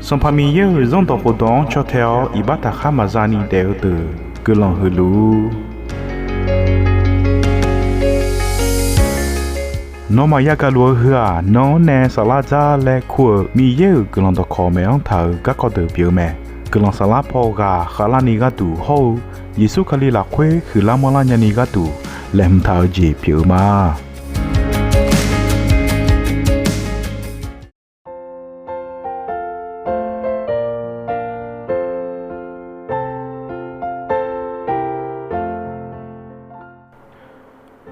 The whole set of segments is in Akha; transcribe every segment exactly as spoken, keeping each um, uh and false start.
Sanqpaq Miqyaer-euq Zanrdawq khofdawq-anr caw tae-awr iqbax taqkhar maqza ni daef-eu deuq guiqlanq huiq luf-ur. Nawmaf yagaq luf-eu heu-aq, nan-anr nae saflar dzar laer kur-euq Miqyaer-euq guiqlanq dawqkawq maeq-anr taq-euq garkawv deuq pyeuf-eu mae. Guiqlanq saflar paw ghaq khavlarni gharduq hawr-eu Yeqsur Kali lafkhoer huiqlar manrlar nyani gharduq laeqhmq taq-eu jeq pyeuf-eu ma.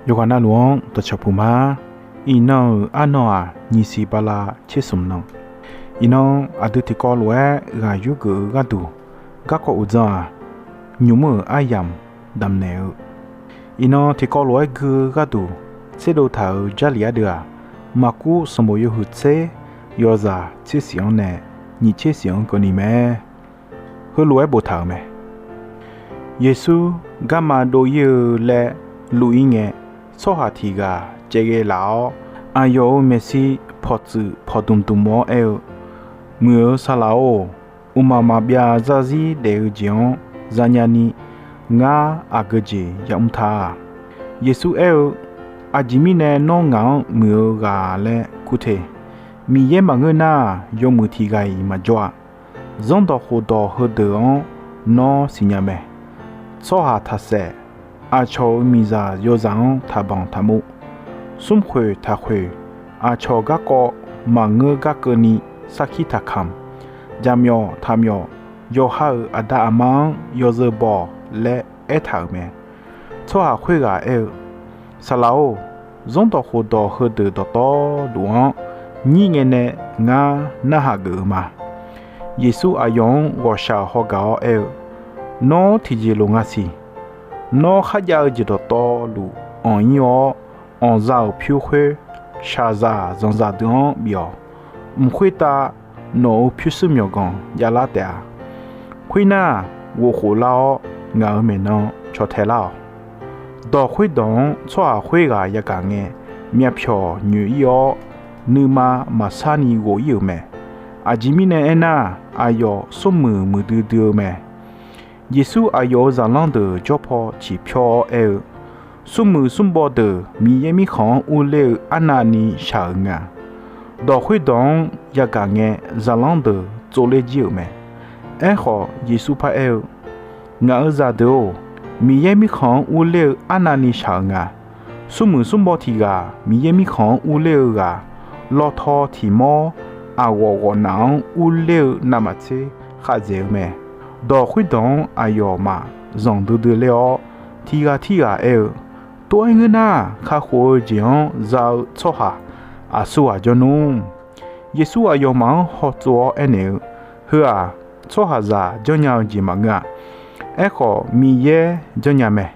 Yawqghaq navluf-anr dawqcawq puq ma. Iqnan-euq arnan-aq, nyiq siq bala tser smq nan. Iqnan aqdui tiqkawv lof-aer ghaq yurgeuf-eu gharduq, garkawv uqdzan-aq, nymq mr-euq aryamq damqnaeq-eu. Iqnan tiqkawv lof-aer gui-eu gharduq tserdov taq-euq Jarlif ardeuv-aq, Maqkuv sanqbof yawhuiq tser, yawzaq tser siq-anr nae nyiq tser siq-anr keuvni mae. Heulof-aer boftaq-euq mae. Yeqsur garma dov ir-eu laer luv ir ngae, tsawrhaq tiq ghaq caevghae laf-awr, aqyawf-euq maeqshi pawqtsuif pawqdmq dmq-awr aer-eu, Muiq-eu saqlaq-or, uqmaq maqbyav zarzir daef-eu jeq-anr zanya ni, ngar aqgeu jeq yamr ta. Yeqsur aer-eu, Aqjeq mirnae nawr ngaq-anr muiq-eu ghaq laer kur te. Miqyaer maqngeur nar, yawmuiq tiq ghaq-iq maqjawr-a. Zanrdawq khofdawq heudeuq-anr nawr siqnya mae. Tsawrhaq taqsaef, aqcawq-euq miqzaq yawzaq-anr taqbanq taqmuv, smrkhoeq taqkhoeq, aqcawq garkawv maqngeur gar keuvni sarkir taqkamq, jaqmyawf taqmyawf, yawqha-euq aqda aqma-anr yawzeu baw-awq laer aertaq-euq mae. Tsawrhaq khoerghaq aer-eu, Saqlaq-or, Zanrdawq khofdawq heudeuq dawqtawvluf-anr nyir ngae nae ngar narhaq geuf-eu ma. Yeqsur aqyawf-anr ghawqshaq hawgaq-awr aer-eu, Nawr tiqjeq loq nga siq. Nawr kharjav-eu jeq dawqtawvluf anq ir-awr, anqza-euq pyur khoer shaqzaq zanqzaq deuq-anr bif-awq. Mq khoertav nawq-euq pyurshuir myawqganq javlar taef-a. Khoernar, ghof khof lar-awr ngaq-euq maeqnan caw tae lar-awq. Dawq khoerdawq-anr tsawrhaq khoerghaq yagaq ngae, myavpyawq nyoeq ir-awr, nuima maqsar ni ghof ir-euq mae. Aqjeq mirnae aernar, aqyawf smrmuiq muiqdui dui-eu mae. Yeqsur aqyawf-euq zaqlanr deuq jawr paw ciqpyawr-awr aer-eu, Smrmuiq smrbaw deuq Miqyaer Mirkhanq-anr urler-eu arnavni shaq-euq nga. Dawq khoerdawq-anr yagaq ngae, zaqlanr deuq tsovler jir-euq mae. Aerkhawf, Yeqsur paraer-eu, Ngaq-euq zaqdeuq-or, Miqyaer Mirkhanq-anr urler-eu arnavni shaq-euq nga. Smrmuiq smrbaw tiq ghaq Miqyaer Mirkhanq-anr urler-eu ghaq, lawtaw tiq mawr aqghawf ghawf naf-anr urler-eu navmaqtser khavdzaeq-eu mae. Dawq khoerdawq-anr aqyawfmaf zanqdui dui ler-awr, tiq ghaq tirghaq aer-eu, Tov-aer ngeur nar, kakhof-eu jeq-anr za-eu tsawrhaq aqsurghaq janr nmr. Yeqsur aqyawfmaf-anr hawtsov-awr aernaeq-eu, Heu-aq, tsawrhaqzaq janrnya-eu jeq maqngeur-a. Aerkhawf, Miqyaer janrnya mae.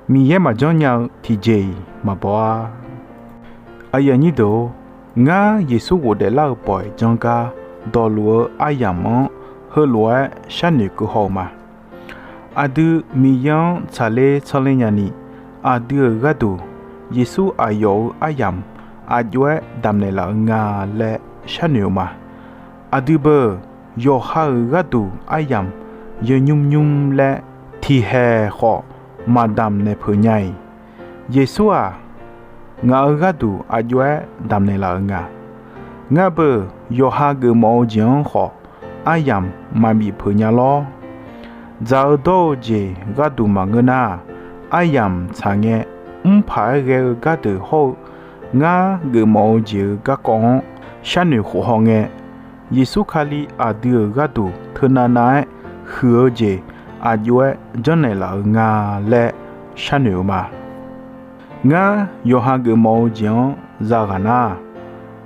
Miqyaer maqjanr nya-eu tiqjeq-iq maqbaw-a. Aqyuif aqnyir deuq-or, ngar Yeqsur ghofdaef lar-eu bawq-iq janr gar dawqluf-eu aryamq-anr heulof-aer sharnoeq keuv haw-eu ma. Aqdui Miqyaer-anr tsaqler tsanr ler nyani, aqdui-euq gharduq Yeqsur aqyawf-euq aryamq aqjox-aer damqnaeq laf-eu nga laer sharnoeq-eu ma. Aqdui beu, yawqha-euq gharduq aryamq yawnymr nymr laer tiqhaeq khawf maqdamq naeq peuq nya-iq, Yeqsur-aq, ngaq-euq gharduq aqjox-aer damqnaeq laf-eu nga. Ngar beu, yawqha geufmawf-eu jeq-anr khawf aryamq maqbif peuq nya lawr. Dzaq-eu dawr-eu jeq gharduq maqngeur nar, aryamq tsaq ngae, mrpaq-aer ghae-eu gardeuq hawr-eu ngar geufmawf-eu jeq-euq garkawv-anr sharnoeq khof haw ngae, Yeqsur Kali aqdui-euq gharduq teunav nav-aer huiq-eu jeq aqjox-aer janrnaeq laf-eu nga laer sharnoeq-eu ma. Ngar yawqha geufmawf-eu jeq-anr zaghaq nar,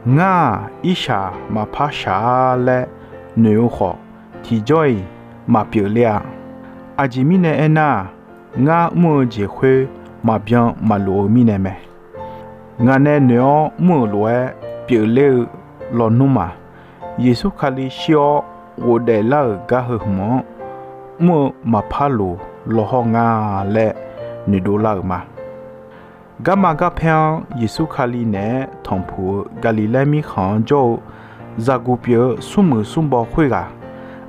ngar-aq irshaq maqpar shaq-ar laer noeq-eu khawf, tiqjawr-iq maqpyeuf ler-a. Aqjeq mirnae aernar, ngar mr-eu jeq khoer maqbyan maqlof-eu mirnae mae. Ngaq nae noeq-awr mr-euq lof-aer pyeufler-eu lawnmr-aq, Yeqsur Kali shir-awr ghofdaef lar-euq gar heu hmq-anr mr-eu maqpar loq lawqhaw nga laer noeqdov lar-euq ma. Garma garpaer-anr Yeqsur Kali naeq-aer tanqpuq-eu Gaqliqlaer mirkhanq-anr jawr-eu zaqguq pyeuf-eu smrmuiq smrbaw khoerghaq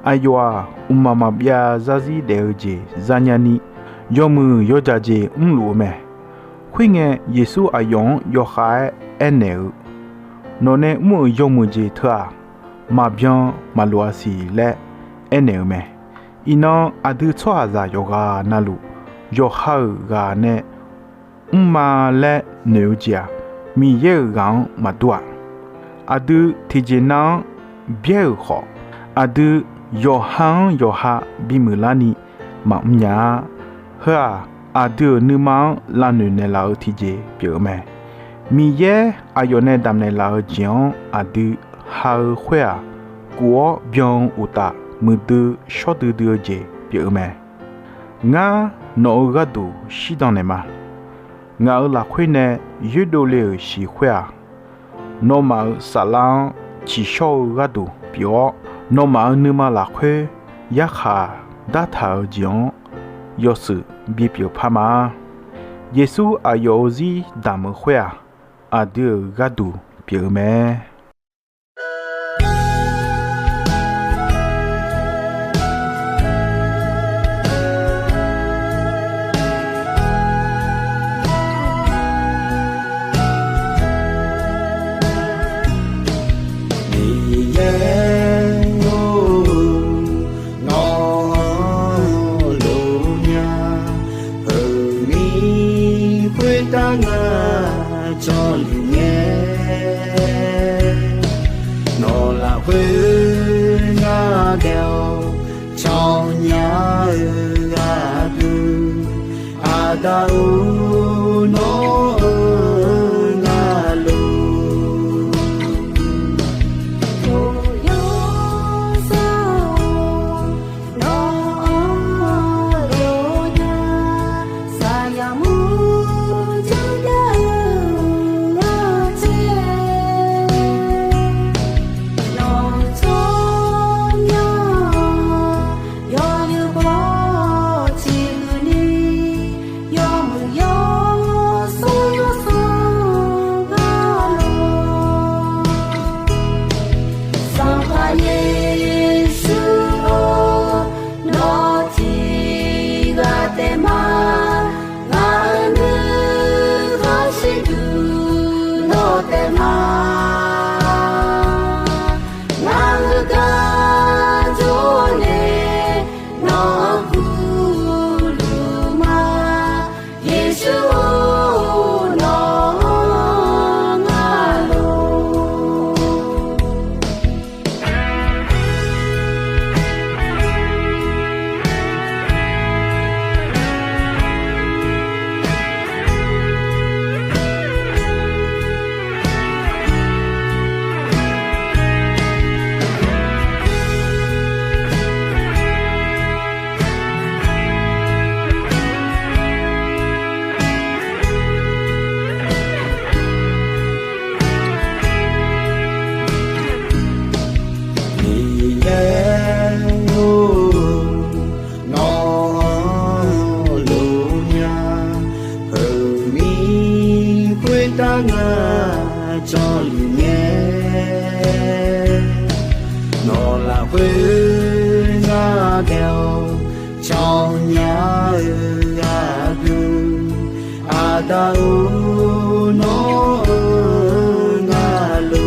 Aqyawf-aq, mqmaq maqbyav zarzir daef-eu jeq zarnya ni, yawmuiq yawdzaq jeq mrluf-eu mae. Khoerngae, Yeqsur aqyawf-anr yawkhav-aer aernaeq-eu, Nawq nae mr-euq yawmuiq jeq teu-aq, maqbyan maqloq-a siq laer aernaeq-eu mae. Iqnan aqdui tsawrhaqzaq yawqghaq navluf, yawqha-euq ghaq nae mrma laer noeq-eu jeq-aq, Miqyaer-euq ghaq-anr maqdur-a. Aqdui tiqjeq nav-anr byaer-euq khawf, aqdui yawqha-anr yawqha bimuiq larni maqmr nya-a. Heu-aq, aqdui-euq nuima-anr lavnoeq naeqlaf-eu tiqjeq pyeuf-eu mae. Miqyaer aqyawf nae damqnaeq laf-eu jeq-anr aqdui ha-eu khoer-aq, kuf-awr byan-eu uqtaf muiqdui shawr duidui-eu jeq pyeuf-eu mae. Ngar nawq-euq gharduq shirdan naeqma. Ngaq-euq lafkhoer nae yoerdov le-euq shiq khoer-aq, nawmaf-euq saflar-anr ciqshawr-eu gharduq pyeuf-awr, nawmaf-euq nuima lafkhoer yarkhaq dartaq-eu jeq-anr yawshuif bipyeuf par ma. Yeqsur aqyawf-euq zir damq-eu khoer-aq, aqdui-euq gharduq pyeuf-eu mae. Miqyaer-or, nawq-anr lof nya, heumiq khoertav ngar jawrluf ngae, nawq lafkhoer ngar daef-awr cawnya-eu gharduq, Aqda-or, nawq-anr ngar lof. Nawq-anr lof nya, saqyaq mur jawrgar-eu ghaqtser, nawq-euq tsawrmyanr-aq, yawzeu baw ciqhuiq ni, yawmuiq yawshawr yawsanr gar lor. Sanqpaq Yeqsur-or, nawq tiq ghaq taef ma. Ngaq-euq nuikhanr shirduq nawq taef ma. Ngaq-euq gar jawr nae nawq-anr gurluf ma. Yeqsur-or, nawq-anr ngar lof. Miqyaer-or, nawq-anr lof nya, heumiq khoertav ngar jawrluf ngae, nawq lafkhoer ngar daef-awr cawnya-eu gharduq, Aqda-or, nawq-anr ngar lof.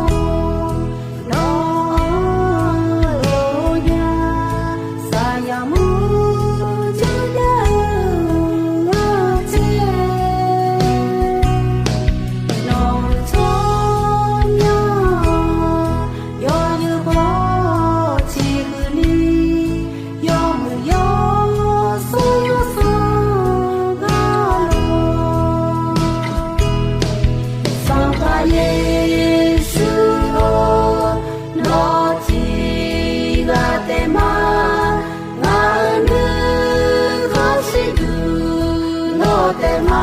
Yawsanr-or, nawq-anr lof nya, saqyaq mur jawrgar-eu ghaqtser, nawq-euq tsawrmyanr-aq, yawzeu baw ciqhuiq ni, yawmuiq yawshawr yawsanr gar lor. Sanqpaq Yeqsur-or, nawq tiq ghaq taef ma. Ngaq-euq nuikhanr shirduq nawq taef ma.